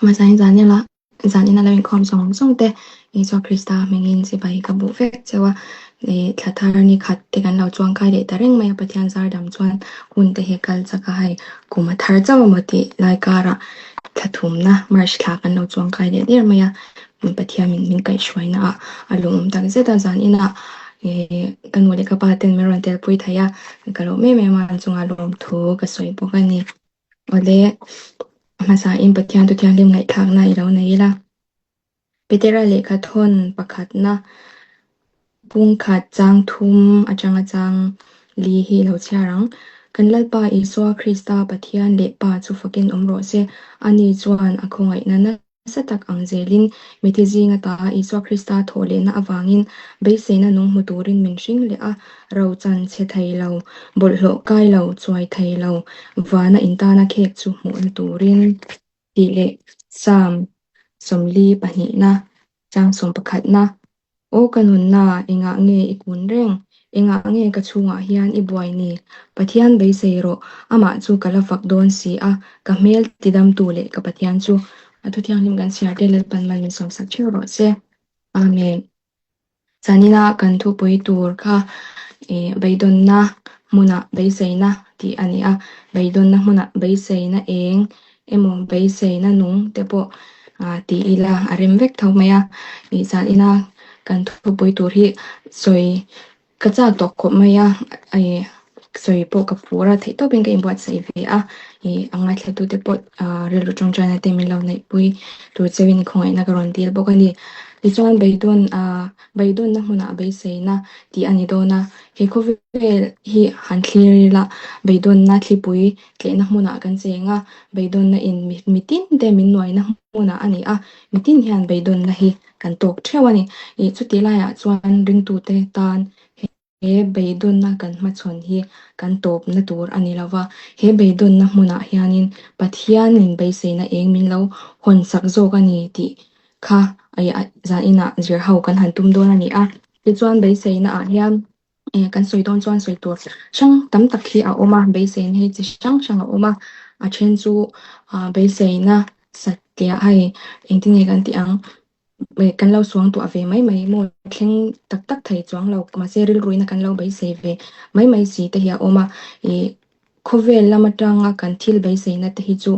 Hmasain Zanila zanin a lo inkhawm zawng zawng te Isua Krista hmingin chibai ka buh vek cheu a, ih thla thar ni khat te kan lo chuangkai leh ta reng mai a, Pathian zar dam chuan hun te hi kal chak a, hei kum a thar chauh emaw tih lai karah thla thumna March thla kan lo chuangkai leh der mai a, Pathian min min kaihhruaina ah a lungawm tak zet a, zaninah ih ka nu leh ka pa ten min rawn telpui thei a, ka lawm em em a, an chungah lawmthu ka sawi bawk a ni. Awle, hmasain Pathian chu thianghlim ngaihthlakna i lo nei ila. Petera lehkha thawn pakhatna pungkhat chang thum atanga chang li hi i lo chhiar ang. Kan Lalpa Isua Krista Pathian leh Pa chu fakin awm rawh se. Ani chuan a khawngaihna nasa tak ang zelin mithi zinga ta Isua Krista thawh lehna avangin beiseina nung hmu turin min hring leh a, rochan chhe thei lo, bawlhhlawh kai lo, chuai thei lo, vana intana khek chu hmuhna turin tih leh Psalm 42na chang 11na Aw ka nunna, engah nge i kun reng? Engah nge ka chhungah hian i buai ni? Pathian beisei rawh, amah chu ka la fak dawn si a, ka hmel tidamtu leh ka Pathian chu. A thu thianghlim kan chhiar te Lalpan mal min sawmsak theuh rawh se. Amen. Zanina kan thupui tur kha beidawnna hmunah beiseina tih a ni a, beidawnna hmunah beiseina eng emaw beiseina nung te pawh ti ila a rem vek tho mai a, ih zanina kan thupui tur hi sawi ka chak tawk khawp mai a, ih sawi pawh ka phur a theih tawpin ka inbuatsaih ve a, ih a ngaithlatute pawh rilru tawngtaina te min lo neihpui tur cheuhin khawngaihna ka rawn dil bawk a ni. Tichuan beidawn beidawnna hmunah beiseina tih a ni dawn a, he khawvel hi han thlir ila beidawnna thlipui Tlehna hmunah kan cheng a, beidawnna in mitin te min nuaina hmunah a ni a, mitin hian beidawnna hi kan tawk theuh a ni. Ih chuti laiah chuan ringtute tan he beidawnna kan hmachhawn hi kan tawpna tur a ni lova, he beidawnna hmunah hianin Pathianin beiseina eng min lo hawnsak zawk a ni tih kha zaninah zirho kan han tum dawn a ni a. Tichuan beiseina ah hian kan sawi dawn chuan sawi tur hrang tam tak hi a awm a, beiseina hi chi hrang hrang a awm a, a then chu ah beiseina satliah hei engtin nge kan tih ang kan lo suang tuah ve mai mai maw thleng tak tak thei chuang lo mahse rilruina kan lo beisei ve mai mai si te hi a awm a ih Khawvel lam atanga kan thil beiseina te hi chu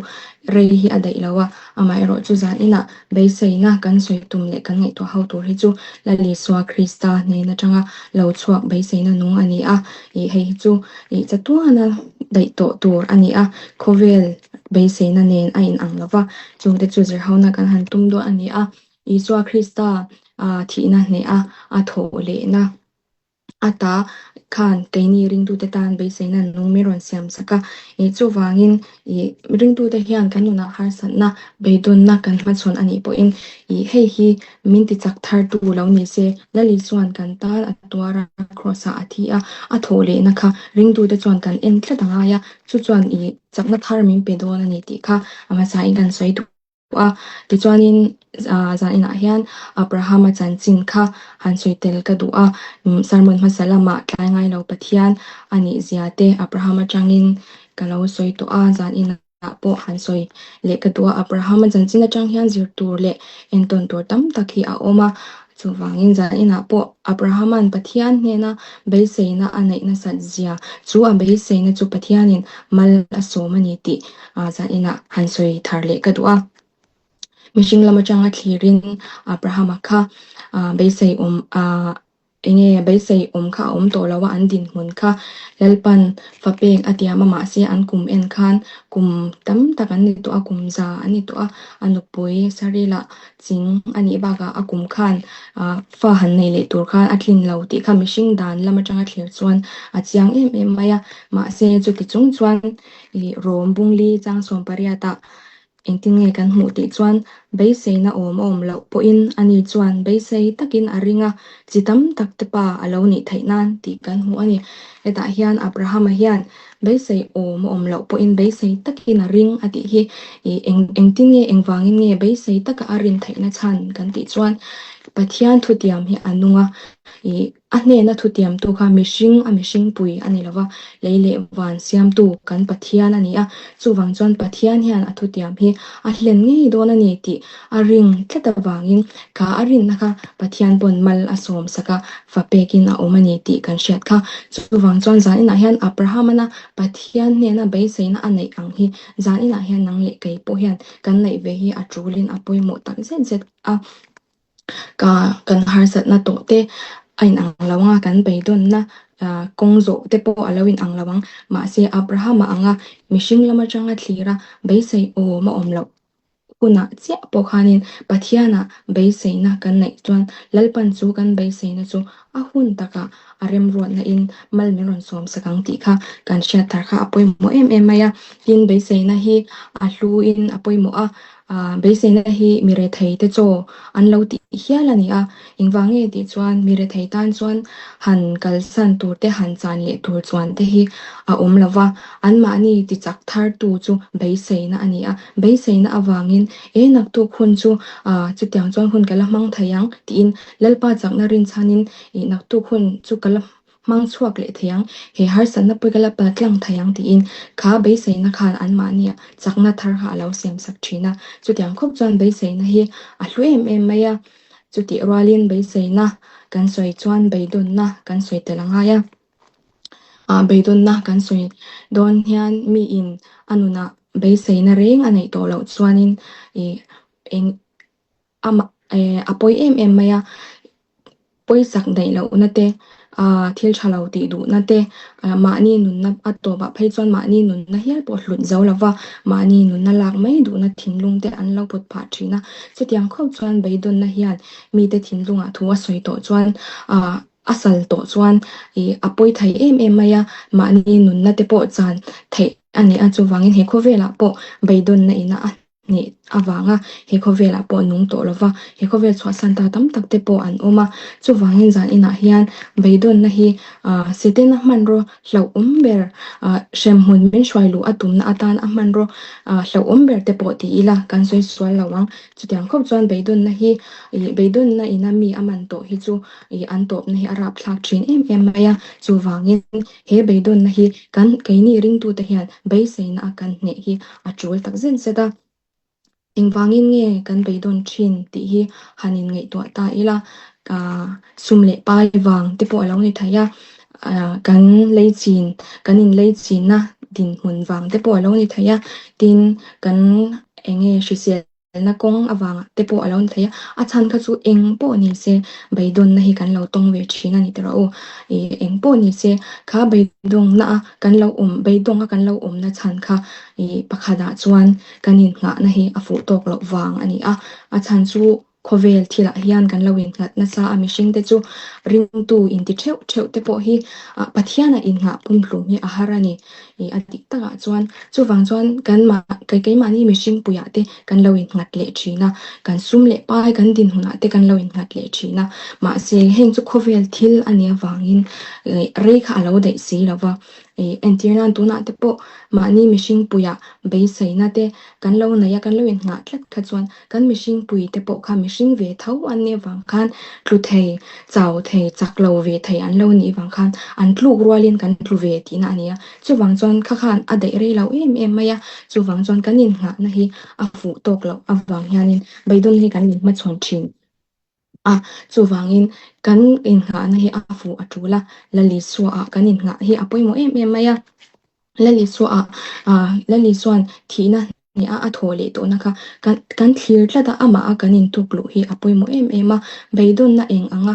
rei hi a daih lo a, amaherawh chu zan inah beiseina kan sawi tum leh kan ngaihtuah ho tur hi chu Lal Isua Krista hnen atanga lo chhuak beiseina nung a ni a, ih hei hi chu ih chatuana daih tawh tur a ni a, khawvel beiseina nen a inang lo va, chungte chu zirhona kan han tum duah a ni a, Isua Krista thihna hneha a thawh lehna. A ta khan keini ringtute tan beiseina nung min rawn siam sak a, ih chuvangin ih ringtute hian kan nunah harsatna beidawnna kan hmachhawn a nih pawhin ih hei hi min ti chak thartu lo ni se, Lali chuan kan tan a tuar a, Kraws ah a thi a, a thawh lehna kha ringtute chuan kan en tlat a ngai a, chu chuan ih chakna thar min pe dawn a ni tih kha a hmasain kan sawi duh. a, tichuanin zan inah hian Abrahama chanchin kha han sawi tel ka duh a, sermon hmasa lamah tlai ngai lo Pathian a nih zia te Abraham atangin ka lo sawi tawh a, zan inah pawh han sawi leh ka duh a, Abrahama chanchin atang hian zir tur leh entawn tur tam tak hi a awm a, chuvangin zan inah pawh Abrahama'n Pathian hnena beiseina a neih nasat zia chu a beiseina chu Pathianin mal a sawm a ni tih zan inah han sawi thar leh ka duh a. Mihring lam atanga thlirin Abrahama kha beisei awm enge beisei awm kha a awm tawh lo a, an dinhmun kha Lalpan fa pek a tiam a mahse an kum en khan kum tam tak an ni tawh a, kum za an ni tawh a, a nupui Sarila ching a nih bakah a kum khan fa han nei leh tur khan a tlin lo tih kha mihring dan lam atanga thlir chuan a chiang em em mai a, mahse chuti chung chuan Ih Rom Bungli chang 18 ah engtin nge kan hmuh tih chuan beiseina awm a awm loh pawhin ani chuan beisei takin a ring a, chi tam tak te pa a lo nih theih nan tih kan hmuh a ni. Hetah hian Abrahama hian beisei awm a awm loh pawhin beisei takin a ring a tih hi ih eng engtin nge engvangin nge beisei taka a rin theihna chhan kan tih chuan. Pathian thutiam hi a nung a, ih a hnena thutiamtu kha mihring a mihring pui a ni lova, lei leh van siamtu kan Pathian a ni a, chuvang chuan Pathian hian a thutiam hi a hlen ngei dawn a ni tih a ring tlat avangin kha a rinna kha Pathian pawn mal a sawm sak a, fa pekin a awm a ni tih kan hriat kha. Chuvang chuan zaninah hian Abrahamana Pathian hnena beiseina a neih ang hi zaninah hian nang leh kei pawh hian kan neih ve hi a tulin a pawimawh tak zet zet a. Ka kan harsatna tawh te a inang lo ang a, kan beidawnna kawng zawh te pawh a lo inang lo ang. Mahse Abrahama anga mihring lam atanga thlir a beisei awm a awm loh hunah chiah pawh khanin Pathianah beiseina kan neih chuan Lalpan chu kan beiseina chu a hun takah a remruatna in mal min rawn sawm sak ang tih kha kan hriat thar kha a pawimawh em em mai a. Tin, beiseina hi a hluin a pawimawh a, Beiseina hi mi rethei te chaw an lo tih hial a ni a, engvang nge tih chuan mi rethei tan chuan han kalsan tur te han chan leh tur chuan te hi a awm lo va, anmahni ti chak thar tu chu beiseina a ni a, beiseina avangin e naktuk hun chu chutiang chuan hun ka la hmang thei ang tiin Lalpa chakna rinchhanin naktuk hun chu ka la hmang chhuak leh thei ang, he harsatna pawi ka la pal tlang thei ang tiin kha beiseina khan anmahnia chakna thar kha a lo siam sak thin a. Chutiang khawp chuan beiseina hi a hlu em em mai a, chutih rualin beiseina kan sawi chuan beidawnna kan sawi tel a ngai a. Ah beidawnna kan sawi dawn hian miin a nunah beiseina reng a neih tawh loh chuanin ih eng Amah a pawi em em mai a, pawisak daih lohna te, thil tha lo tih duhna te, mahni nunna a tawpah phei chuan mahni nunna hial pawh hlut zo lova mahni nunna lak mai duhna thinlung te an lo put phah thin a. Chutiang khawp chuan beidawnna hian mite thinlungah thu a sawi tawh chuan a sal tawh chuan a pawi thei em em mai a, mahni nunna te pawh chan theih a ni a, chuvangin he khawvelah pawh beidawnna ina a nih avanga he khawvelah pawh nung tawh lova, he khawvel chhuahsan ta tam tak te pawh an awm a. Chuvangin zan inah hian beidawnna hi Setana hmanraw hlauhawm ber, hremhmun min hruai luh a tumna atan a hmanraw hlauhawm ber te pawh ti ila kan sawi sual lo ang. Chutiang khawp chuan beidawnna hi beidawnna ina mi a man tawh hi chu an tawpna hi a rapthlak thin em em mai a. Chuvangin he beidawnna hi kan keini ringtute hian beiseina a kan hneh hi a tul tak zet zet a, engvangin nge kan beidawn thin tih hi han in ngaihtuah ta ila, sum leh pai vang te pawh a lo ni thei a, kan lei chin, kan in lei chinna dinhmun vang te pawh a lo ni thei a, tin kan eng nge hrisel Elna kawng avangah te pawh a lo ni thei a, a chhan kha chu eng pawh ni se beidawnna hi kan lo tawng ve thin a ni tawh u. Ih eng pawh ni se kha beidawnna a kan lo awm beidawnga kan lo awmna chhan kha ih pakhatah chuan kan innghahna hi a fuh tawk loh vang a ni a, a chhan chu khawvel thilah hian kan lo innghat nasa a mihring te chu ringtu inti theuh theuh te pawh hi Pathiana innghah pumhlum hi a har a ni. Ih a dik takah chuan chuvang chuan kan mah keimahni mihring puiah te kan lo innghat leh thin a, kan sum leh pai kan dinhmunah te kan lo innghat leh thin a, mahse heng chu khawvel thil a nih avangin ih rei kha a lo daih si lo va, ih entir nan tunah te pawh mahni mihring puiah beiseina te kan lo nei a, kan lo innghah tlat kha chuan Kan mihring pui te pawh kha mihring ve tho an nih avang khan tlu thei, chau thei, chak lo ve thei an lo nih vang khan an tluk rualin kan tlu ve tihna a ni a. Chuvang chuan kha khan a daih rei lo em em mai a, chuvang chuan kan innghahna hi a fuh tawk loh avang hianin beidawn hi kan inhmachhawn thin a. Chuvangin kan innghahna hi a fuh a tul a, Lalisua-ah kan innghah hi a pawimawh em em mai a. Lalisua-ah Lalisuan thihna hniah a thawh leh tawhna kha kan kan thlir tlat a, amah a kan intuk luh hi a pawimawh em em a, beidawnna eng anga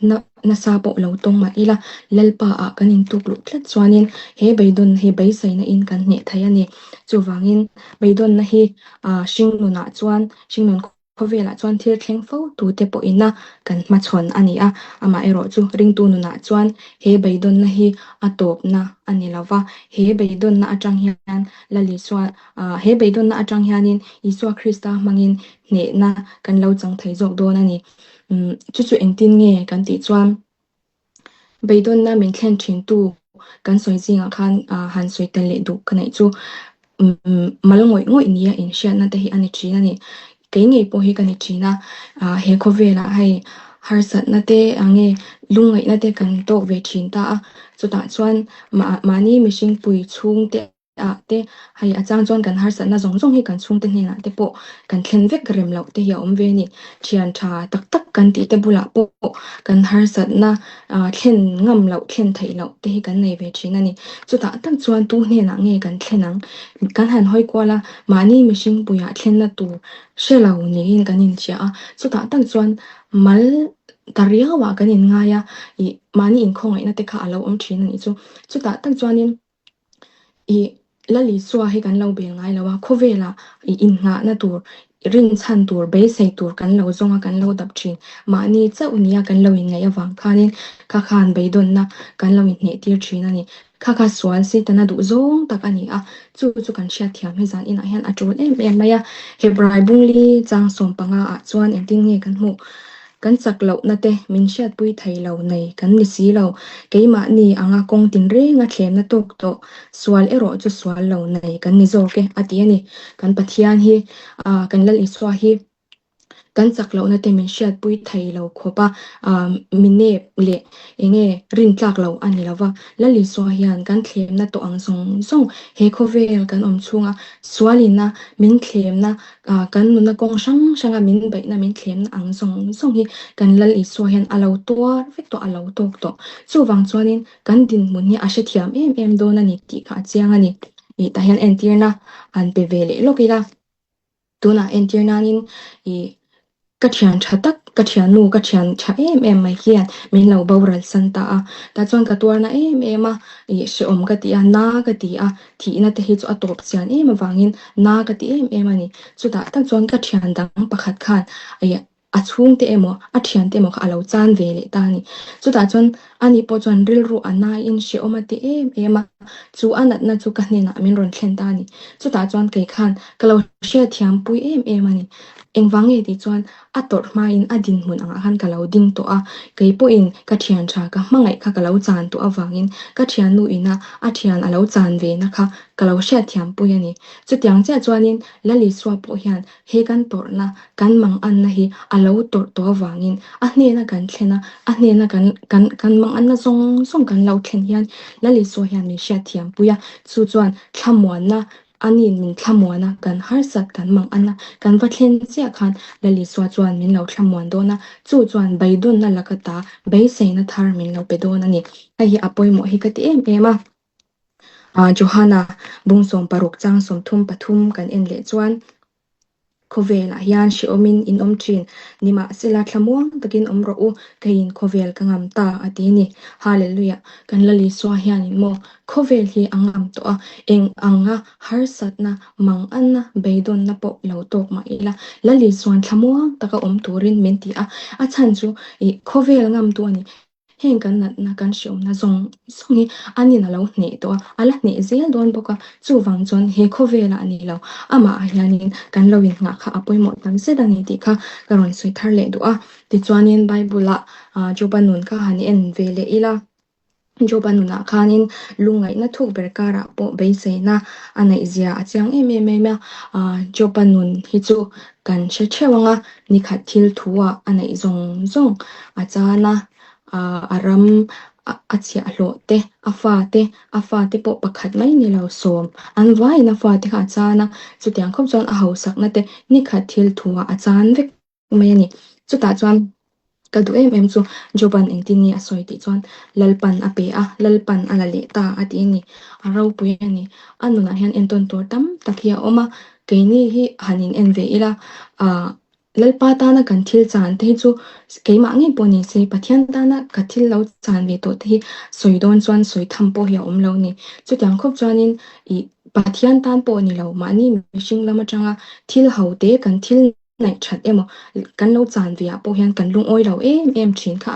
na nasa pawh lo tawng mah ila Lalpa-ah kan intuk luh tlat chuanin he beidawnna hi beiseina in kan hneh thei a ni. Chuvangin beidawnna hi hringnunah chuan hringnun Khawvelah chuan thil thleng fo tute pawhina kan hmachhawn a ni a, amaherawhchu ringtu nunah chuan he beidawnna hi a tawpna a ni lo va, he beidawnna atang hian Lalisua, he beidawnna atang hianin Isua Krista hmangin hnehna kan lo chang thei zawk dawn a ni. Chu chu engtin nge kan tih chuan Beidawnna min thlen thintu kan sawi zingah khan han sawi tel leh duh ka neih chu mal ngawih ngawih nia inhriatna te hi a ni thin a ni. Kei ngei pawh hi ka ni thin a, he khawvelah hei harsatna te ang nge lungngaihna te kan tawk ve thin ta a, chutah chuan mahni mihring pui chhungte ah te hei a chang chuan kan harsatna zawng zawng hi kan chhungte hnenah te pawh kan thlen vek rem loh te hi a awm ve a ni. Thian tha tak tak kan tih te bulah pawh kan harsatna thlen ngam loh thlen theih loh te hi kan nei ve thin a ni. Chutah tak chuan tu hnenah nge kan thlen ang? Kan han hawi kual a, mahni mihring puiah thlenna tur hre lo niin kan inhria a, chutah tak chuan mal ta riauah kan inngai a, ih mahni inkhawngaihna te kha a lo awm thin a nih chu. Chutah tak chuanin ih Lal Isua hi kan lo bel ngai lo a, khawvelah ih innghahna tur, rinchhan tur, beisei tur kan lo zawng a, kan lo dap thin. Mahni chauh nia kan lo inngaih avang khanin kha khan beidawnna kan lo inhneh tir thin a ni. Kha kha sual Setana duh zawng tak a ni a, chu chu kan hriatthiam hi zan inah hian a tul em em mai a. Hebrai bungli chang 15 ah chuan engtin nge kan hmuh? Kan chak lohna te min hriatpui thei lo nei kan ni si lo. Keimahni anga kawng tinrenga thlemna tawk tawh sual erawh chu sual lo nei kan ni zawk e a ti a ni. Kan Pathian hi, kan Lal Isua hi kan chak lohna te min hriatpui thei lo khawp a, mi nep leh enge rintlak lo a ni lo va. Lal Isua hian kan thlemna tawh ang zawng zawng he khawvel kan awm chhunga sualina min thlemna Kan nuna kawng hrang hranga min beihna min thlemna ang zawng zawng hi kan Lal Isua hian a lo tuar vek tawh, a lo tawk tawh. Chuvang chuanin kan dinhmun hi a hrethiam em em dawn a ni tih kha a chiang a ni. Ih tah hian entirna han pe ve leh lawk ila. Tunah entir nanin ih Ka thian tha tak, ka thiannu ka thian tha em em mai hian min lo boral san ta a. Tah chuan ka tuarna em em a, ih hrehawm ka ti a, na ka ti a, thihna te hi chu a tawp chian em avangin na ka ti em em a ni. Chutah tak chuan ka thian dang pakhat khan ih a chhungte emaw a thiante emaw kha a lo chan ve leh ta a ni. Chutah chuan ani pawh chuan rilru a naiin hrehawm a ti em em a, chu a natna chu ka hnenah min rawn thlen ta a ni. Chutah chuan kei khan ka lo hriatthiampui em em a ni. Engvang nge tih chuan a tawrh hmain a dinhmun angah khan ka lo ding tawh a, kei pawhin ka thian tha ka hmangaih kha ka lo chan tawh avangin ka thiannu ina a thian a lo chan ve na kha ka lo hriatthiampui a ni. Chutiang chiah chuanin Lal Isua pawh hian he kan tawrhna, kan manganna hi a lo tawrh tawh avangin a hnena kan thlen a, a hnena kan kan kan manganna zawng zawng kan lo thlen hian Lal Isua hian min hriatthiampui a, chu chuan thlamuanna Ani'n min thlamuan a, kan harsat kan mang an a, kan va thlen chiah khan Lal Isua chuan min lo thlamuan dawn a, chu chuan beidawnna laka ta beiseina thar min lo pe dawn a ni. Hei hi a pawimawh hi ka ti em em a. Johana bung 16 chang 33 kan en leh chuan Khawvelah hian hrehawmin in awm thin. Nimahsela thlamuang takin awm rawh u, keiin khawvel ka ngam ta, a ti a ni. Hallelujah! Kan Lal Isua hianin maw khawvel hi a ngam tawh a, eng anga harsatna, manganna, beidawnna pawh lo tawk mah ila, Lal Isua'n thlamuang taka awm turin min ti a, a chhan chu ih khawvel ngamtu a ni. Heng kan natna kan hreawmna zawng zawng hi an in a lo hneh tawh a, a la hneh zel dawn bawk a, chuvang chuan he khawvelah a ni lo, amah ah hianin kan lo innghah kha a pawimawh tam zet a ni tih kha ka rawn sawi thar leh duh a. Tichuanin Bible-ah Joba nun kha han en ve leh ila, Joba nunah khanin lungngaihna thuk ber karah pawh beiseina a neih zia a chiang em em em a, Joba nun hi chu kan hre theuh ang a, Nikhat thil thu-ah a neih zawng zawng a chan a, a ram a chhiahhlawh te, a fa te, a fa te pawh pakhat mai ni lo sawm an vaiin a fa te kha a chan a, chutiang khawp chuan a hausakna te nikhat thil thu-ah a chan vek mai a ni. Chutah chuan ka duh em em chu Job-a'n engtin nge a sawi tih chuan Lalpan a pe a, Lalpan a la leh ta a ti a ni. A ropui a ni. A nunah hian entawn tur tam tak hi a awm a, Keini hi han in en ve ila, ah Lalpa tana kan thil chan te hi chu keimah ngei pawh ni se Pathian tana ka thil lo chan ve tawh te hi sawi dawn chuan sawi tham pawh hi a awm lo ni. Chutiang khawp chuanin ih Pathian tan pawh ni lo mahni mihring lam atanga thil ho te kan thil Ngaih that emaw kan lo chan ve ah pawh hian kan lungawi lo em em thin kha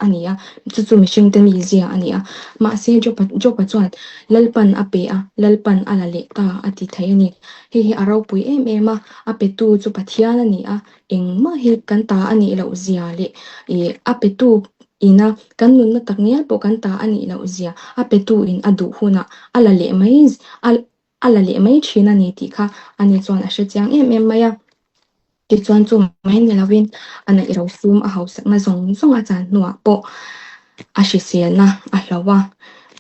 a ni a, chu chu mihring te mizia a ni a. Mahse Jopa chuan Lalpan a pe a, Lalpan a la leh ta a ti thei a ni. Hei hi a ropui em em a, a petu chu Pathian a ni a, engmah hi kan ta a nih loh zia leh ih a petu ina kan nunna tak ngial pawh kan ta a nih loh zia a petu in a duh hunah a la leh mai a A la leh mai thin a ni tih kha ani chuan a hre chiang em em mai a. Tichuan chu mai ni lovin a neih rosum a hausakna zawng zawng a chan hnuah pawh a hriselna a hloh a,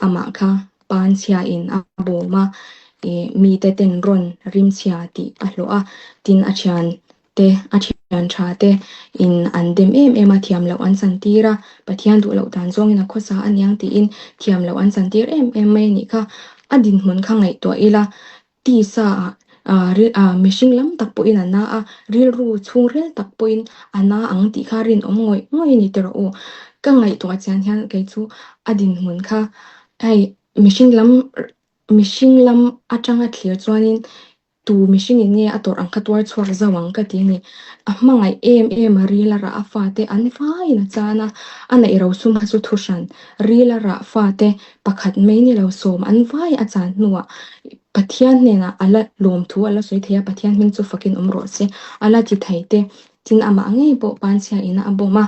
amah kha panchhiain a bawm a, ih mite ten rawn rimchhia tih a hlawh a, tin a thian te a thian tha te in an dem em em a, thiam loh an chan tir a, Pathian duh loh dan zawngin a khawsa aniang tiin thiam loh an chan tir em em mai a nih kha. A dinhmun kha ngaihtuah ila Tisa ah mihring lam tak pawhin a na a, rilru chhungril tak pawhin a na ang tih kha rinawm ngawih ngawih a ni tawh u. Ka ngaihtuah chian hian kei chu a dinhmun kha hei mihring lam mihring lam atanga thlir chuanin tu mihringin nge a tawrh ang kha tuar chhuak zauh ang ka ti a ni. A hmangaih em em a ril a rah a fate an vaiin a chan a, a neih rosum kha chu thuhran ril a rah fate pakhat mai ni lo sawm an vai a chan hnuah Pathian hnenah a la lawm thu a la sawi thei a, Pathian hming chu fakin awm rawh se a la ti thei te. Tin amah ngei pawh panchhia ina a bawm a,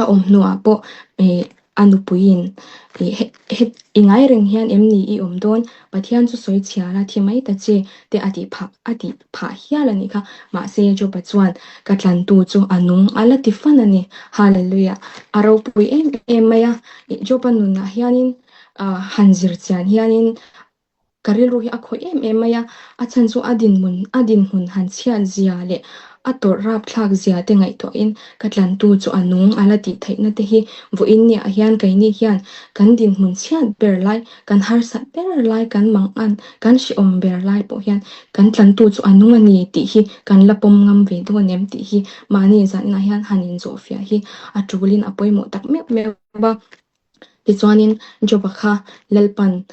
a awm hnuah pawh a nupuiin i ngai reng hian em ni i awm dawn, Pathian chu sawi chhiar a thi mai ta che te a tih phah a tih phah hial a nih kha. Mahse Joba chuan ka tlantu chu a nung a la ti fan a ni. Hallelujah! A ropui em em mai a, Joba nunah hianin han zir chian hianin ka rilru hi a khawih em em mai a, a chhan chu a dinhmun a dinhmun han chhiat zia leh a tawrh rapthlak zia te ngaihtuahin ka tlantu chu a nung a la tih theihna te hi vawiin niah hian keini hian kan dinhmun chhiat ber lai, kan harsat ber lai, kan mangan, kan hrehawm ber lai pawh hian kan tlantu chu a nung a ni tih hi kan la pawm ngam ve dawn em tih hi mahni zanah hian han inzawhfiah hi a tulin a pawimawh tak meuh meuh a. Tichuanin Joba kha Lalpan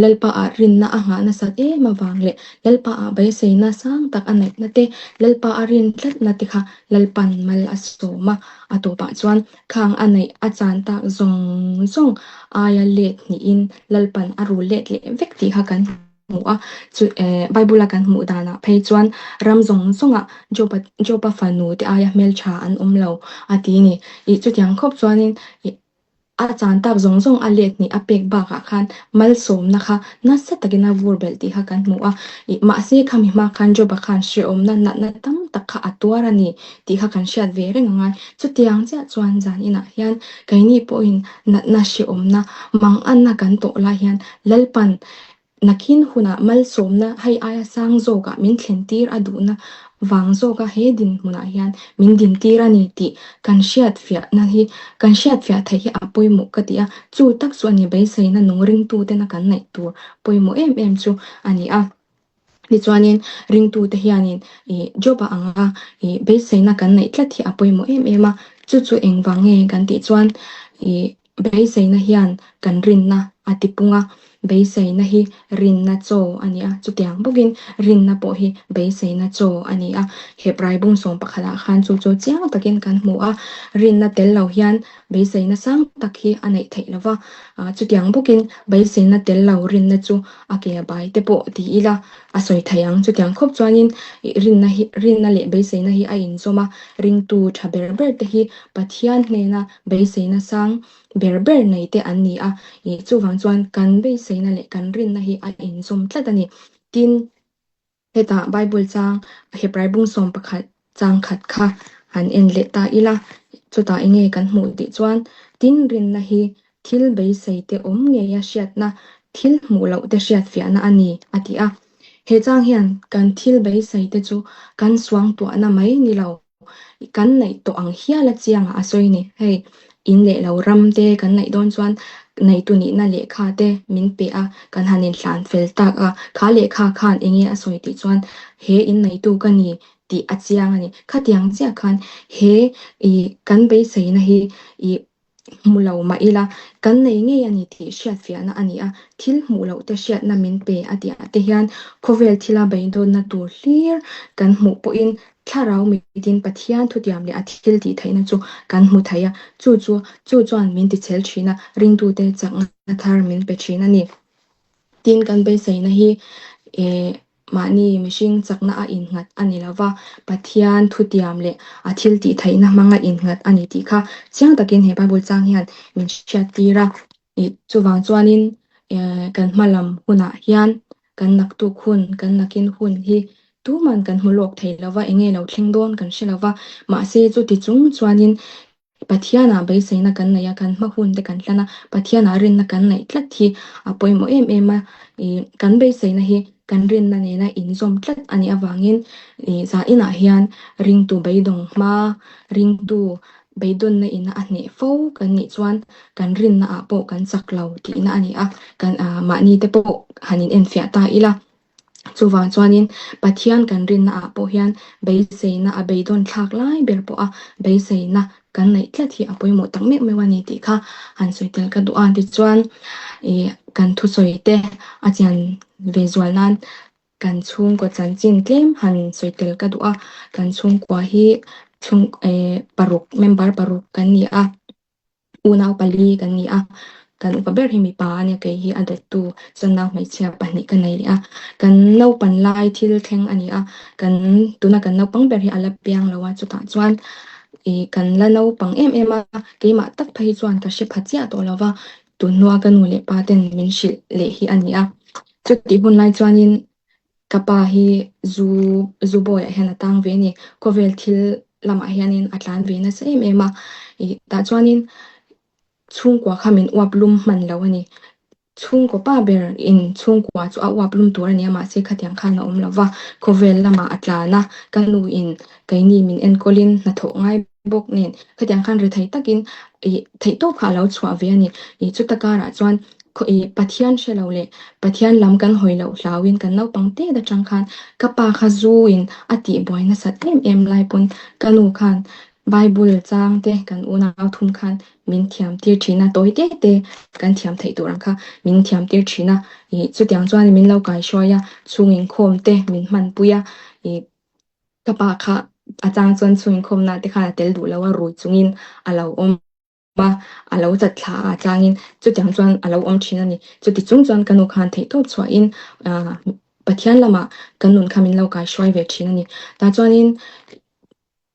Lalpaah rinna a nghah nasat em avang leh Lalpaah beiseina sang tak a neihna te, Lalpa a rin tlatna te kha Lalpan mal a sawm a. A tawpah chuan khang a neih a chan tak zawng zawng aia let hnihin Lalpan a rul let leh vek tih kha kan hmu a, chu eh Bible a kan hmuh danah phei chuan ram zawng zawngah Joba Joba fanu te aia hmeltha an awm lo a ti a ni. Ih chutiang khawp chuanin ih a chan tak zawng zawng a let hnih a pek bakah khan malsawmna kha nasa takin a vur belh tih kha kan hmu a. Ih mahse khami hma khan Joba khan hrehawmna natna tam tak kha a tuar a ni tih kha kan hriat ve reng angai. Chutiang chiah chuan zan inah hian keini pawhin natna hrehawmna manganna kan tawh lai hian Lalpan Nakin hunah malsawmna hei aia sang zawkah min thlentir a duhna vang zawka he dinhmunah hian min dintir a ni tih kan hriatfiahna hi kan hriatfiah theih hi a pawimawh ka ti a, chu tak chu a ni beiseina nung ringtutena kan neih tur pawimawh em em chu a ni a. Tichuanin ringtute hianin ih Job-a anga ih beiseina kan neih tlat hi a pawimawh em em a, chu chu engvang nge kan tih chuan ih Beiseina hian kan rinna a tipung a, beiseina hi rinna chaw a ni a, chutiang bawkin rinna pawh hi beiseina chaw a ni a. Hebrai bung sawm pakhatah khan chu chu chiang takin kan hmu a, rinna tel lo hian beiseina sang tak hi a neih theih lo va, chutiang bawkin beiseina tel lo rinna chu a ke bai te pawh ti ila a sawi thei ang. Chutiang khawp chuanin rinna hi rinna leh beiseina hi a inzawm a, ringtu tha ber ber te hi Pathian hnena Beiseina sang ber ber nei te an ni a, ih chuvang chuan kan beiseina leh kan rinna hi a inzawm tlat a ni. Tin, hetah Bible chang Hebrai bung 11 chang khat kha han en leh ta ila, chutah eng nge kan hmuh tih chuan, tin rinna hi thil beisei te awm ngeia hriatna, thil hmuh loh te hriatfiahna a ni, a ti a. He chang hian kan thil beisei te chu kan suangtuahna mai ni lo, Kan neih tawh ang hial a chiang a sawi ni. Hei, in leh lo ram te kan neih dawn chuan neitu nihna lehkha te min pe a, kan han inhlan fel tak a, kha lehkha khan eng nge a sawi tih chuan he in neitu ka ni tih a chiang a ni. Khatiang chiah khan he ih kan beiseina hi ih Hmu lo mah ila, kan nei ngei a ni tih hriatfiahna a ni a, thil hmuh loh te hriatna min pe a tih ah te hian khawvel thila beidawnna tur hlir kan hmuh pawhin thlarau mitin Pathian thutiam leh a thil tih theihna chu kan hmu thei a, chu chu chu chuan min tichhel thin a, ringtute chakna thar min pe thin a ni. Tin, kan beiseina hi eh Mahni mihring chakna a innghat a ni lova, Pathian thutiam leh a thil tih theihna hmanga innghat a ni tih kha chiang takin he Bible chang hian min hriattir a. Chuvang chuanin kan hma lam hunah hian kan naktuk hun, kan nakin hun hi. Tuman kan hmu lawk thei lo va, enge lo thleng dawn kan hre lo va, mahse chuti chung chuanin Pathianah beiseina kan nei a, kan hma hun te kan hlan a, Pathianah rinna kan neih tlat hi a pawimawh em em a, ih kan beiseina hi kan rinna nena inzawm tlat a nih avangin ih zainah hian ringtu beidawng hma, ringtu beidawnna ina a hneh fo kan nih chuan kan rinna ah pawh kan chak lo tihna a ni a, kan ah mahni te pawh han in enfiah ta ila. Chuvang chuanin Pathian kan rinna ah pawh hian beiseina a beidawn thlak lai ber pawha beiseina kan neih tlat hi a pawimawh tak meuh meuh a ni tih kha han sawi tel ka duh a. Tichuan ih kan thusawi te a chian ve zual nan kan chhungkaw chanchin tlem han sawi tel ka duh a. Kan chhungkua hi chhung eh paruk member paruk kan ni a. Unau pali kan ni a, kan upa ber hi mipa a nia, kei hi a dawttu chuan nau hmeichhia pahnih ka nei leh a. Kan naupan lai thil thleng a ni a, kan tuna kan naupang ber hi a la piang lo a, chutah chuan ih kan la naupang em em a, keimah tak phei chuan ka hre pha chiah tawh lo va, tun hnua ka nu leh pa ten min hrilh leh hi a ni a. Chutih hun lai chuanin Ka pa hi zu zu bawiah hian a tang ve a ni. Khawvel thil lamah hianin a tlan ve nasa em em a. Ih tah chuanin chhungkua kha min uap lum hman lo a ni. Chhungkaw pa ber in chhungkua chu a uap lum tur a ni a, mahse khatiang khan a awm lo va. Khawvel lamah a tlan a, ka nu in keini min enkawlin hnathawh ngai bawk nen khatiang khan ri thei takin ih theihtawp kha a lo chhuah ve a ni. Ih chuta karah chuan khaw ih Pathian hre lo leh Pathian lam kan hawi loh hlauin kan naupang tet atang khan ka pa kha zu in a tihbuai nasat em em lai pawn ka nu khan Bible chang te kan unau thum khan min thiam tir thin a, tawi te te kan thiam theih tur ang kha min thiam tir thin a. Ih chutiang chuan min lo kaihruai a, chhung inkhawm te min hmanpui a ih Ka pa kha a chang chuan chhung inkhawmna te khan a tel duh lo a, rui chungin a lo awm a, a lo chat thla a changin chutiang chuan a lo awm thin a ni. Chuti chung chuan ka nu khan theihtawp chhuahin ah Pathian lamah kan nun kha min lo kaihruai ve thin a ni. Tah chuanin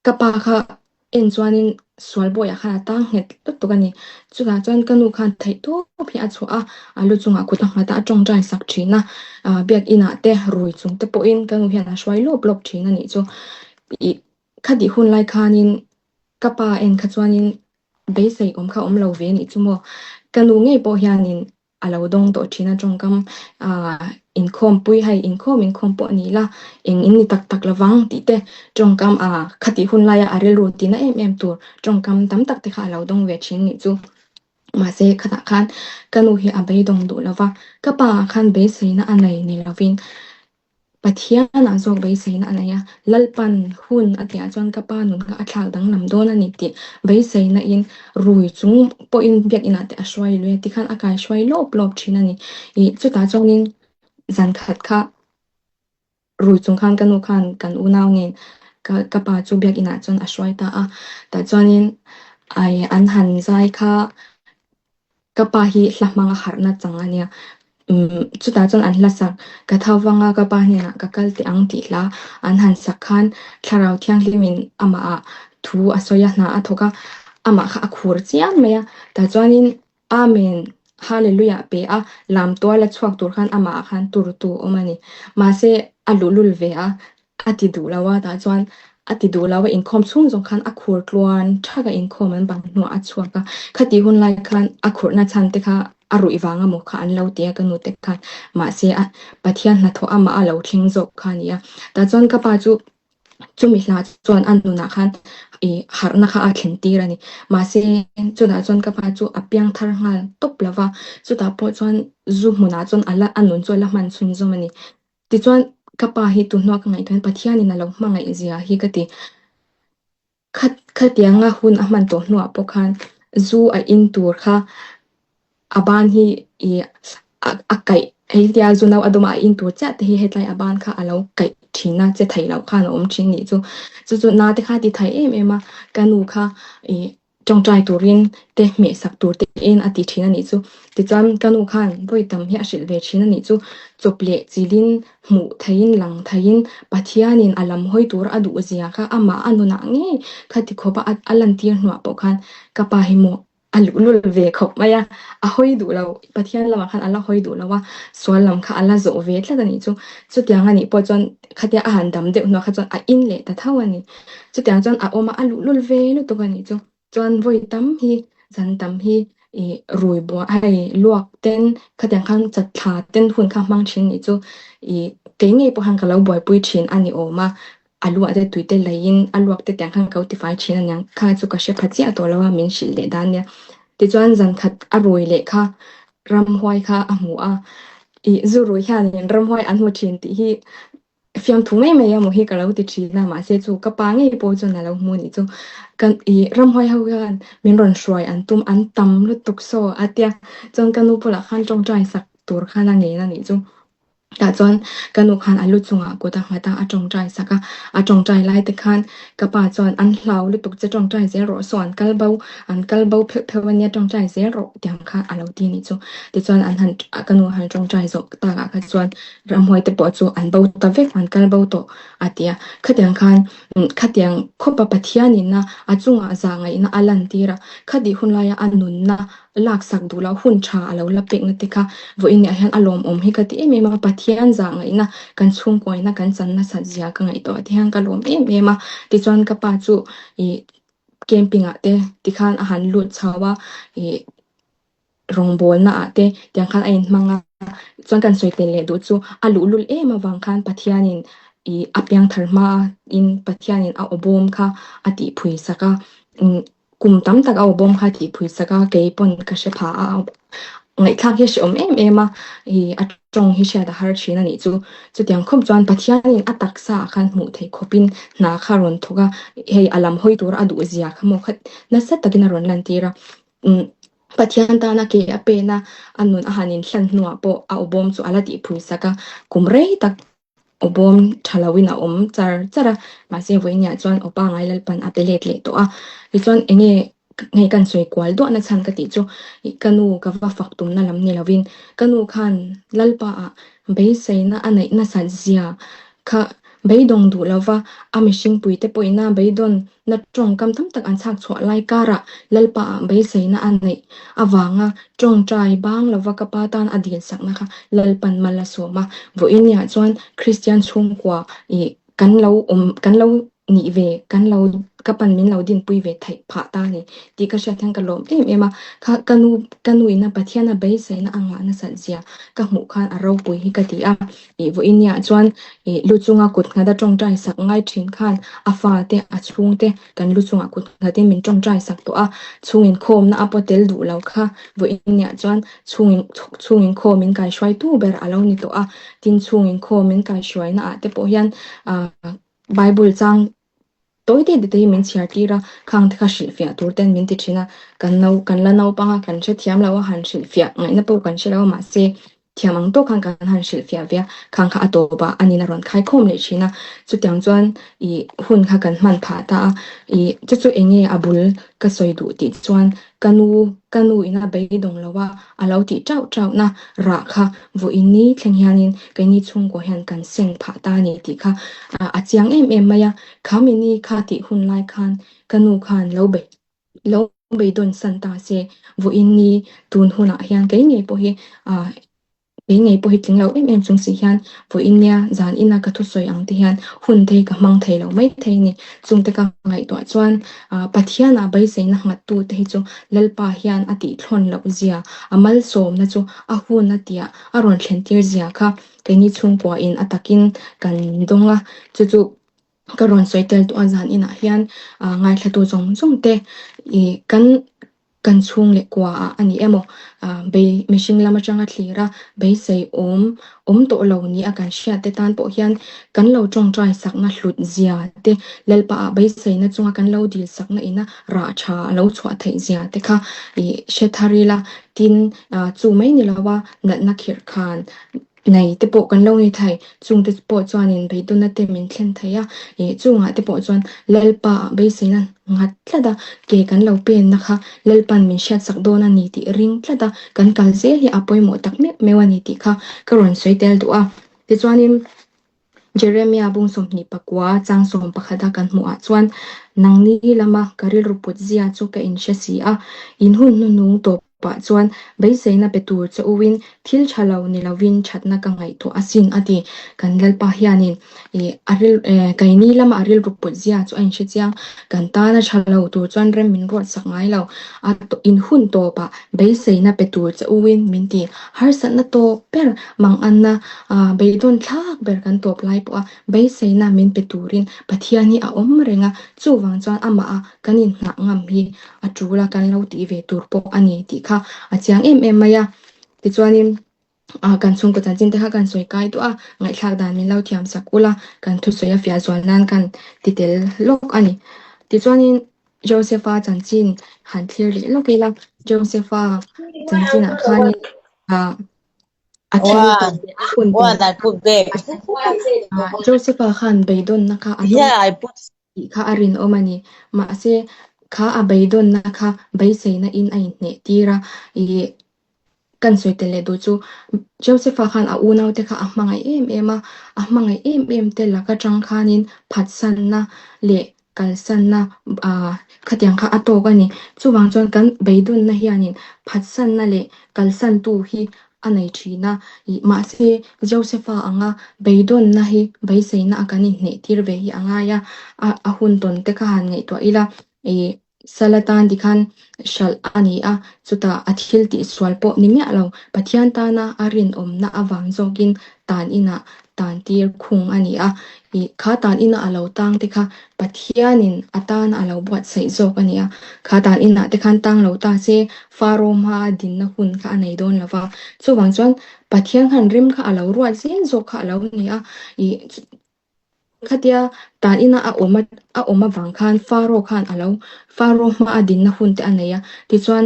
ka pa kha en chuanin sual bawiah khan a tang nghet lutuk a ni. Chutah chuan ka nu khan theihtawp hi a chhuah a, a lu chungah kut a nghat a, a tawngtai sak thin a. Ah biak inah te rui chung te pawhin ka nu hian a hruai lawp lawp thin a nih chu. Ih khatih hun lai khanin ka pa en kha chuanin beisei awm kha awm lo ve a nih chu maw. Ka nu ngei pawh hianin a lo dawng tawh thin a tawngkam ah inkhawmpui hei inkhawm inkhawm pawh a ni la eng in ni tak tak lovang tih te tawngkam ah khatih hun laia a rilru tina em em tur tawngkam tam tak te kha a lo dawng ve thin nih chu. Mahse khatah khan ka nu hi a beidawng duh lova ka pa ah khan beiseina a nei ni lovin Pathianah zawk beiseina a nei a, Lalpan hun a tihah chuan ka pa nun kha a thlak danglam dawn a ni tih beiseina in rui chung pawhin biakinah te a hruai lui a tikhan a kaihruai lawp lawp thin a ni. Ih chutah chuanin zan khat kha rui chung khan ka nu khan kan unau nen ka ka pa chu biakinah chuan a hruai ta a, tah chuanin ai an han zai kha Ka pa hi hla hmang a harhna chang a nia. Umm chutah chuan an hla sak, ka tho vang a, ka pa hnenah ka kal teh ang tih hla an han sak khan Thlarau Thianghlimin amah ah thu a sawi a, hna a thawk a, amah kha a khur chiang mai a. Tah chuanin Amen, Hallelujah pe a, lam tual a chhuak tur khan amah ah khan turtu awm a ni. Mahse a luhlul ve a, A ti duh lo a, tah chuan a ti duh lo a, inkhawm chhung zawng khan a khur tluan thak a, inkhawm an bang hnuah a chhuak a. Khatih hun lai khan a khurhna chhan te kha a ruih vang emaw kha an lo ti a ka nu te khan, mahse a Pathian hnathawh amah a lo thleng zawk kha a ni a. Tah chuan ka pa chu chumi hla chuan a nunah khan ih harhna kha a thlen tir a ni. Mahse chutah chuan ka pa chu a piang thar nghal tawp lo va, chutah pawh chuan zu hmunah chuan a la a nun chu a la hman chhunzawm a ni. Tichuan, ka pa hi tunhnuah ka ngaihtuah hian Pathianin a lo hmangaih zia hi ka ti. Kha khatianga hun a hman tawh hnuah pawh khan zu a in tur kha a ban hi ih a a kaih hei tia zu no a dawm a a in tur chiah te hi hetlai a ban kha a lo kaih thin a, che thei loh khan a awm thin nih chu. Chu chu na te kha a ti thei em em a, ka nu kha ih Tawngtai turin te hmehsak tur tein a ti thin a nih chu. Tichuan ka nu khan vawi tam hi a hrilh ve thin a nih chu. Chawp leh chilin, hmuh theihin, lang theihin Pathianin a lam hawi tur a duh zia kha amah a nunah ngei khati khawpa a lantir hnuah pawh khan ka pa hi maw. A luhlul ve khawp mai a, a hawi duh lo, Pathian lamah khan a la hawi duh lo a, sual lam kha a la zawh ve tlat a nih chu. Chutiang a nih pawh chuan khatia a han dam deuh hnuah kha chuan a in leh ta tho a ni. Chutiang chuan a awm a, a luhlul ve lutuk a nih chu. Chuan vawi tam hi, zan tam hi ih rui buai hei luak ten khatiang khan chatthla ten hun kha hmang thin nih chu ih kei ngei pawh khan ka lo buaipui thin a ni awm a. A luah te tui te leiin a luak te tiang khan ka lo tifai thin a niang kha chu ka hre pha chiah tawh lo a min hrilh leh dan nia. Tichuan zan khat a rui leh kha ramhuai kha a hmu a, ih zu rui hianin ramhuai an hmu thin tih hi fiamthu mai mai emaw hi ka lo ti thin a mahse chu ka pa ngei pawh chuan a lo hmu anih chu. Kan ih ramhuai ho hian min rawn hruai an tum an tam lutuk saw a tia chuan ka nu bulah khan tawngtai sak tur khan a ngen anih chu. Tah chuan ka nu khan a lu chungah kut a nghat a, a tawngtai sak a. A tawngtai lai te khan ka pa chuan an hlau lutuk che tawngtai zel rawh saw an kal bo, an kal bo pheuh pheuh a nia tawngtai zel rawh tiang kha a lo ti a nih chu. Tichuan an han ka nu han tawngtai zawh takah kha chuan ramhuai te pawh chu an bo ta vek, an kal bo tawh a ti a. Khatiang khan khatiang khawpa Pathianin a a chungah zahngaihna a lantir a, khatih hun laia a nunna laksak duh loh hun tha a lo la pekna te kha vawiin ah hian a lawmawm hi ka ti em em a, Pathian zah ngaihna kan chhungkuaina kan chan nasat zia ka ngaihtuah te hian ka lawm em em a, tichuan ka pa chu ih camping ah te tikhan a han lut chho a ih rawngbawlna ah te tiang khan a inhmang a, chuan kan sawi tel leh duh chu a luhlul em avang khan Pathianin ih a piangthar hma in Pathianin a awbawm kha a tihphui sak a umm. Kum tam tak a awbawm kha tih phui sak a, kei pawn ka hre pha a, ngaihthlak hi a hreawm em em a, ih a tawng hi hriat a har thin a nih chu. Chutiang khawp chuan Pathianin a taksa ah khan hmuh theih khawpin hna kha a rawn thawk a, hei a lam hawi tura a duh zia kha maw kha nasa takin a rawn lantir a. Umm Pathian tana ke a pen a, a nun a han inhlan hnuah pawh a awbawm chu a la tih phui sak a, kum rei tak Aw bawm tha loin a awm char char a, mahse vawiiniah chuan aw pangai Lalpan a pe let leh tawh a. Tichuan enge hei kan sawi kual duah na chhan ka tih chu ih ka nu ka va fak tumna lam ni lovin ka nu khan Lalpa ah beiseina a neih nasat zia kha beidawng duh lova a mihring puite pawhin a beidawn Na tawngkam tam tak an chhak chhuah lai karah Lalpa ah beiseina a neih avanga tawngtai bang lova ka pa tan a dil sakna kha Lalpan mal a sawm a. Vawiiniah chuan Kristian chhungkua ih kan lo awm kan lo nih ve kan lo ka pan min lo dinpui ve theih phah ta a ni tih ka hriat hian ka lawm em em a. Kha ka nu ka nu ina Pathiana beiseina a ngah nasat zia ka hmuh khan a ropui hi ka ti a. Ih vawiiniah chuan ih lu chunga kut nghat a tawngtai sak ngai thin khan a fate a chhungte kan lu chungah kut nghatin min tawngtai sak tawh a, chhung inkhawmna a pawh tel duh lo kha vawiiniah chuan chhung in chhung inkhawm min kaihruaitu ber a lo ni tawh a, tin chhung inkhawm min kaihruaina ah te pawh hian ah Bible chang Tawi te te hi min chhiar tir a, khang te kha hrilhfiah tur ten min ti thin a, kan no kan la naupang a, kan hrethiam lo a, han hrilhfiah ngaihna pawh kan hre lo a, mahse thiam ang tawk khan kan han hrilhfiah ve a, khang kha a tawp ah anin a rawn khaikhawm leh thin a, chutiang chuan ih hun kha kan hman phah ta a, ih chu chu eng nge a bul ka sawi duh tih chuan ka nu ka nu in a beidawng lo a, a lo tih tauh tauh na rah kha vawiin ni thleng hianin keini chhungkaw hian kan seng phah ta a ni tih kha a chiang em em mai a, Khamini kha tih hun lai khan ka nu khan lo bei lo beidawn san ta se vawiin ni tun hunah hian kei ngei pawh hi ah kei ngei pawh hi tling lo em em chung si hian vawiin nia zan ina ka thusawi ang te hian hun te hi ka hmang thei lo mai thei a ni. Chungte ka ngaihtuah chuan ah Pathianah beiseina nghat tu te hi chu Lalpa hian a tihthlawn loh zia, a malsawmna chu a hun a tiah a rawn thlen tir zia kha keini chhungkuain a takin kan dawng a, chu chu ka rawn sawi tel tawh a zan inah hian ah ngaithlatu zawng zawng te ih kan kan chhung leh kua ah a ni emaw ah bei mihring lam atanga thlir a beisei awm awm tawh lo ni a kan hriat te tan pawh hian kan lo tawngtai sakna hlut zia te Lalpa ah beiseina chunga kan lo dil sakna ina rah tha a lo chhuah theih zia te kha ih hre thar ila tin ah chu mai ni lo a natna khirh khan Nei te pawh kan lo ni thei, chungte pawh chuanin beidawnna te min thlen thei a, ih chungah te pawh chuan Lalpa ah beiseina nghat tlat a, ke kan lo penna kha Lalpa'n min hriatsak dawn a ni tih ring tlat a, kan kal zel hi a pawimawh tak meuh meuh a ni tih kha ka rawn sawi tel duh a. Tichuanin. Jeremia bung 29 chang 11 a kan hmuh ah chuan, Nangni lama ka rilru put zia chu ka inhre si a, in hun hnuhnung tawp pah chuan beiseina pe tur che uin thil tha lo ni lovin thatna ka ngaihtuah asin a ti. Kan Lalpa hianin ih a ril eh keini lama a rilru put zia chu a inhre chiang. Kan tana tha lo tur chuan rem min ruatsak ngai lo. A in hun tawpah beiseina pe tur che uin min ti. Harsatna tawp ber manganna ah beidawn thlak ber kan tawp lai pawha beiseina min pe turin Pathian hi a awm reng a, chuvang chuan amah a kan inhnah ngam hi a tul a kan lo tih ve tur pawh a ni tih kha a chiang em em mai a. Tichuanin ah kan chhungkaw chanchin te kha kan sawi kai duah a, ngaihthlak dan min lo thiam sak ula kan thusawi a fiah zual nan kan ti tel lawk a ni. Tichuanin Joseph-a chanchin han thlir leh lawk ila, Joseph-a chanchinah khanin ah a thil tawn leh a hun tawn One, I put back. ah Joseph-a khan beidawnna kha a tawng Yeah, I put tih kha a rinawm a ni. Mahse, kha a beidawnna kha beiseina in a inhneh tir a, ih kan sawi tel leh duh chu Joseph-a khan a unaute kha a hmangaih em em a, a hmangaih em em te lak atang khanin phatsanna leh kalsanna ah khatiang kha a tawk a ni. Chuvang chuan kan beidawnna hianin phatsanna leh kalsantu hi a nei thin a, ih mahse Josepha anga beidawnna hi beiseina a kan inhneh tir ve hi a ngai a, a a hun tawn te kha han ngaihtuah ila ih sal atan tikhan hralh a ni a, chutah a thil tih sual pawh ni miah lo, Pathian tana a rinawmna avang zawkin tan inah tan tir khung a ni a, ih kha tan ina a lo tang te kha Pathianin a tana a lo buatsaih zawk a ni a, kha tan inah te khan tang lo ta se Faro hmaa dinna hun kha a nei dawn lo va, chuvang chuan Pathian khan rem kha a lo ruat zel zawk kha a lo ni a, ih khatia tan ina a awm a awm avang khan Faro khan a lo Faro hmaa dinna hun te a nei a, tichuan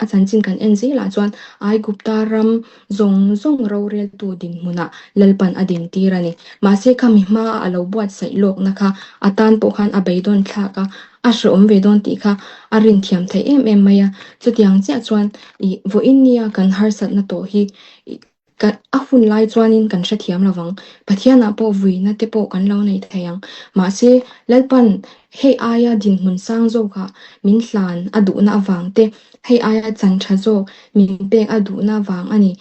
a chanchin kan en zelah chuan Aigupta ram zawng zawng roreltu dinhmunah Lalpan a dintir a ni. Mahse khami hmaa a lo buatsaih lawkna kha a tan pawh khan a beidawn thlak a, a hrehawm ve dawn tih kha a rinthiam thei em em mai a. Chutiang chiah chuan ih vawiin nia kan harsatna tawh hi ih kan a hun lai chuanin kan hrethiam lo vang. Pathianah pawh vuina te pawh kan lo nei thei ang. Mahse Lalpan hei aia dinhmun sang zawkah min hlan a duhna avang te, Hei aia chan tha zawk min pek a duhna vang a ni.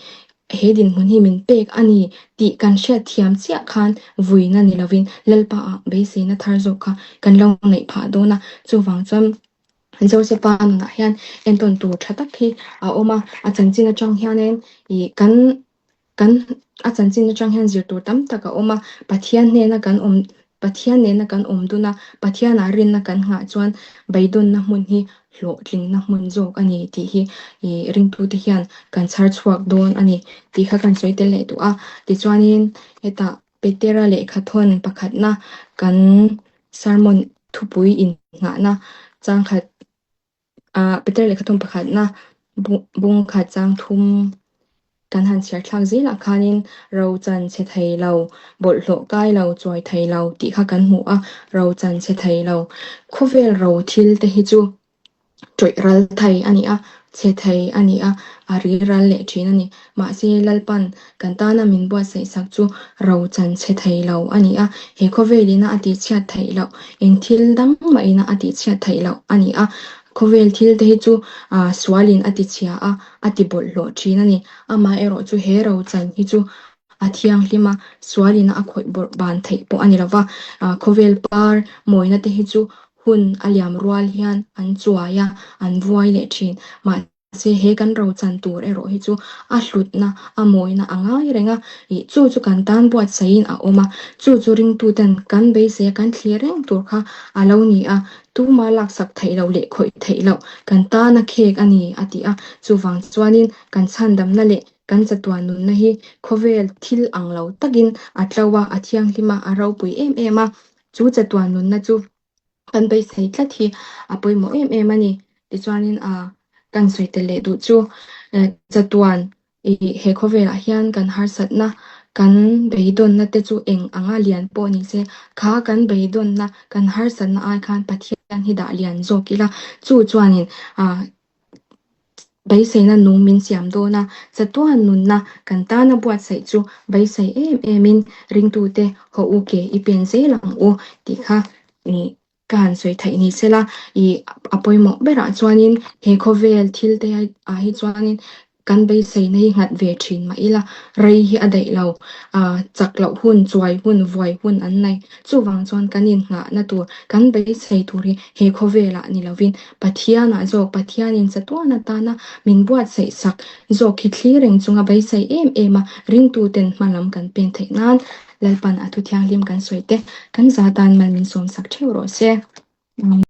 He dinhmun hi min pek a ni tih kan hriat thiam chiah khan vuina ni lovin Lalpa ah beiseina thar zawk kha kan lo neih phah dawn a. Chuvang chuan Josepha nunah hian entawn tur tha tak hi a awm a, a chanchin atang hianin ih kan Kan a chanchin atang hian zir tur tam tak a awm a, Pathian hnena kan awm Pathian nena kan awm dun a, Pathianah rinna kan nghah chuan beidawnna hmun hi hlawhtlinna hmun zawk a ni tih hi ih ringtute hian kan chhar chhuak dawn a ni tih kha kan sawi tel leh duh a. Tichuanin hetah Petera lehkhathawn pakhatna kan sermon thupui innghahna changkhat Ah Peter lehkha thum pakhatna bung khat chang thum kan han chhiar thlak zelah khanin ro chan chhe thei lo, bawlhhlawh kai lo, chuai thei lo tih kha kan hmu a, ro chan chhe thei lo. Khawvel ro thil te hi chu tawih ral thei a ni a, chhe thei a ni a, a ri ral leh thin a ni. Mahse Lalpan kan tana min buatsaih sak chu ro chan chhe thei lo a ni a, he khawvelina a tihchhiat theih loh, eng thil dang mahina a tihchhiat theih loh a ni a. Khawvel thil te hi chu sualin a tichhia a, a ti bawlhhlawh thin a ni. Amaherawh chu he ro chan hi chu a thianghlim a, sualina a khawih bawrh ban theih pawh a ni lo va. Khawvel par mawina te hi chu hun a liam rual hian an chuai a, an vuai leh thin. Mahse, he kan rochan tur erawh hi chu a hlutna, a mawina a ngai reng a, ih chu chu kan tan buatsaihin a awm a, chu chu ringtuten kan beisei a kan thlir reng tur kha a lo ni a, tuma laksak theih loh leh khawih theih loh kan tana khek a ni a ti a, chuvang chuanin kan chhandamna leh kan chatuan nunna hi khawvel thil ang lo takin a tlo a, a thianghlim a, a ropui em em a, chu chatuan nunna chu Kan beisei tlat hi a pawimawh em em a ni. Tichuanin a kan sawi tel leh duh chu chatuan ih he khawvelah hian kan harsatna, kan beidawnna te chu eng anga lian pawh ni se, kha kan beidawnna, kan harsatna ai khan Pathian hi dah lian zawk ila. Chu chuanin ah. Beiseina nung min siam dawn a, chatuan nunna kan tana buatsaih chu beisei em emin ringtute haw u ke i pen zel ang u tih kha ka han sawi theih ni sela. I a pawimawh berah chuanin he khawvel thil te ah hi chuanin Kan beiseina hi nghat ve thin mah ila, rei hi a daih lo. Chak loh hun, chuai hun, vuai hun an nei. Chuvang chuan kan innghahna tur, kan beisei tur hi he khawvelah ni lovin Pathianah zawk, Pathianin chatuan atana min buatsaih sak zawk hi thlir reng chunga beisei em em a, ringtuten hma lam kan pen theih nan Lalpan a thu thianghlim kan sawi te kan za tan mal min sawmsak theuh rawh se. Amen.